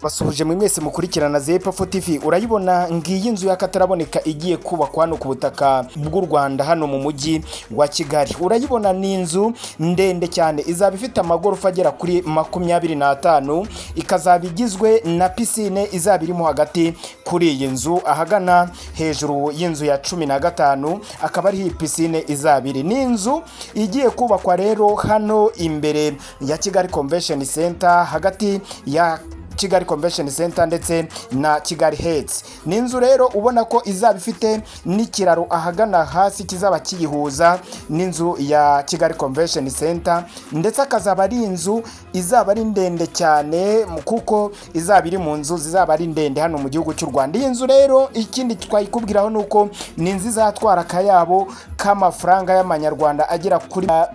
Basuhuje mwe mwese mukurikirana Zepa TV. Urayibona, ngiyi inzu y'akataraboneka igiye kubakwa hano ku butaka bw'u Rwanda, hano mu mujyi wa Kigali. Urayibona, ni inzu ndende cyane, izaba ifite amagorofa agera kuri 25, ikazaba igizwe na pisine izaba irimo hagati kuri iyi nzu, ahagana hejuru y'inzu ya 15 akaba ariho iyi pisine izaba iri. Ni inzu igiye kubakwa rero hano imbere ya Kigali Convention Center, hagati ya Kigali Convention Center ndetse na Kigali Heights. Ni inzu rero ubona ko izaba ifite n'ikiraro ahagana hasi kizaba kiyihuza n'inzu ya Kigali Convention Center, ndetse akazaba ari inzu izaba ari ndende cyane, kuko izaba iri mu nzu zizaba ari ndende hano mu gihugu cy'u Rwanda. Iyi nzu rero, ikindi twayikubwiraho ni uko ni inzu izatwara akayabo k'amafaranga y'amanyarwanda agera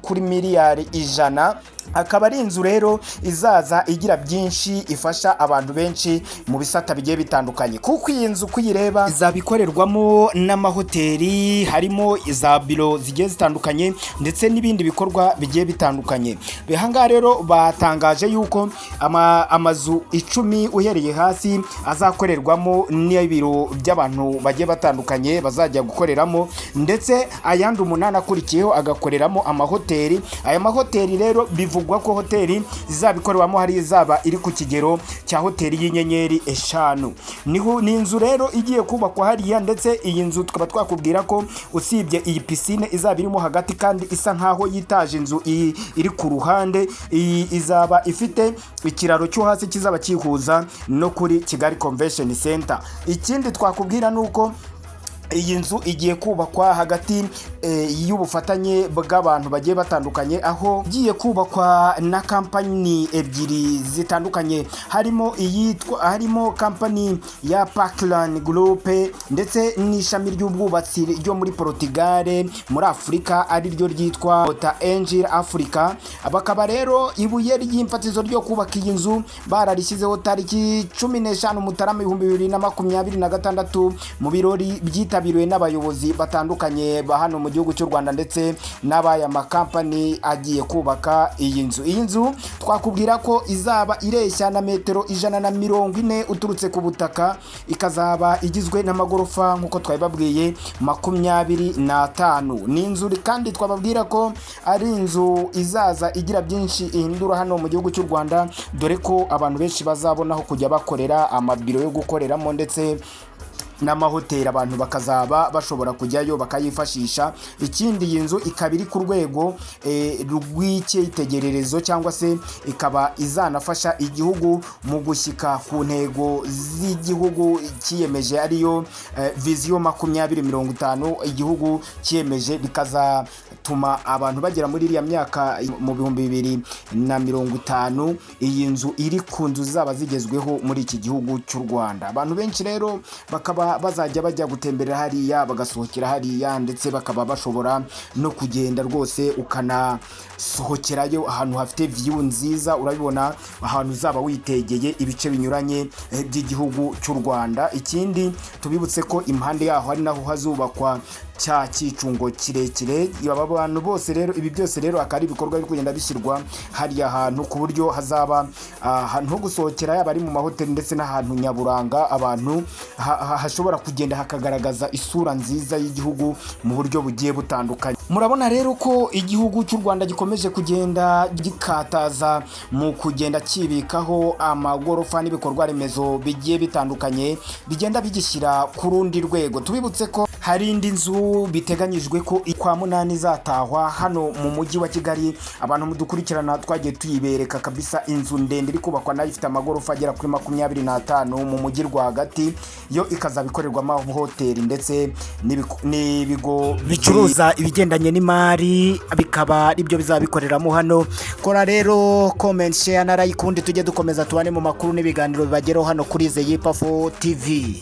kuri miliyari 100. Akaba ari inzu rero izaza igira byinshi ifasha abantu benshi mu bisata bigiye bitandukanye, kuko iyi nzu kuyireba izaba ikorerwamo n'amahoteli, harimo za biro zigiye zitandukanye ndetse n'ibindi bikorwa bigiye bitandukanye. Ahangaha rero batangaje yuko amazu 10 uhereye hasi azakorerwamo n'ibiro by'abantu bagiye batandukanye bazajya gukoreramo, ndetse ayandi 8 akurikiyeho agakoreramo amahoteli. Aya mahoteli rero bivugwa ko hoteli zizaba ikorerwamo hari izaba iri ku kigero cya hoteli y'inyenyeri 5. Niho ni inzu rero igiye kubakwa hariya. Ndetse iyi nzu tukaba twakubwira ko usibye iyi pisine izaba irimo hagati kandi isa nkaho yitaje inzu iri ku ruhande, iyi izaba ifite ikiraro cyo hasi kizaba kihuza no kuri Kigali Convention Center. Ikindi twakubwira ni uko iyi nzu igiye kubakwa hagati y'ubufatanye bw'abantu bagiye batandukanye, aho igiye kubakwa na kampani ebyiri zitandukanye, harimo iyitwa, harimo kampani ya Parkland Group ndetse n'ishami ry'ubwubatsi ryo muri Portugal muri Afurika, ari ryo ryitwa Mota-Engil Africa. Bakaba rero ibuye ry'imfatizo ryo kubaka iyi nzu bararishyizeho tariki 15 Mutarama 2026, mu birori byitabiriwe n'abayobozi batandukanye ba hano mu gihugu cy'u Rwanda ndetse n'abaya makampani agiye kubaka iyi nzu. Iyi nzu twakubwira ko izaba ireshya na metero 140 uturutse ku butaka, ikazaba igizwe n'amagorofa nk'uko twabibabwiye 25. Ni inzu kandi twababwira ko ari inzu izaza igira byinshi ihindura hano mu gihugu cy'u Rwanda, dore ko abantu benshi bazabona aho kujya bakorera, amabiro yo gukoreramo ndetse n'amahoteli, abantu bakazaba bashobora kujyayo bakayifashisha. Ikindi, iyi nzu ikaba iri ku rwego rw'icyitegererezo, cyangwa se ikaba izanafasha igihugu mu gushyika ku ntego z'igihugu cyiyemeje, ariyo Vision 2050 igihugu cyiyemeje, bikazatuma abantu bagera muri iriya myaka mu 2050 iyi nzu iri ku nzu zizaba zigezweho muri iki gihugu cy'u Rwanda. Abantu benshi rero bakaba bazajya bajya gutemberera hariya, bagasohokera hariya, ndetse bakaba bashobora no kugenda rwose ukanasohokerayo ahantu hafite view nziza. Urabibona, ahantu uzaba witegeye ibice binyuranye by'igihugu cy'u Rwanda. Ikindi, tubibutse ko impande yaho ari naho hazubakwa cya cyicungo kirekire. Aba bantu bose rero, ibi byose rero akaba ari ibikorwa biri kugenda bishyirwa hariya hantu, ku buryo hazaba ahantu ho gusohokera, yaba ari mu mahoteli ndetse n'ahantu nyaburanga abantu hashobora kugenda hakagaragaza isura nziza y'igihugu mu buryo bugiye butandukanye. Murabona rero ko igihugu cy'u Rwanda gikomeje kugenda gikataza mu kugenda kibikaho amagorofa n'ibikorwa remezo bigiye bitandukanye bigenda bigishyira ku rundi rwego. Tubibutse ko hari indi nzu biteganyijwe ko kwa munani izatahwa hano mu mujyi wa Kigali. Abantu mudukurikirana twagiye tuyibereka kabisa, inzu ndende iri kubakwa nayo ifite amagorofa agera kuri 25 mu mujyi rwagati, yo ikazaba ikorerwamo hoteli ndetse n'ibigo bicuruza ibigendanye n'imari, bikaba aribyo bizaba bikoreramo hano. Kora rero comment, share na like, ubundi tujye dukomeza tubane mu makuru n'ibiganiro bibageraho hano kuri Zeyipafu TV.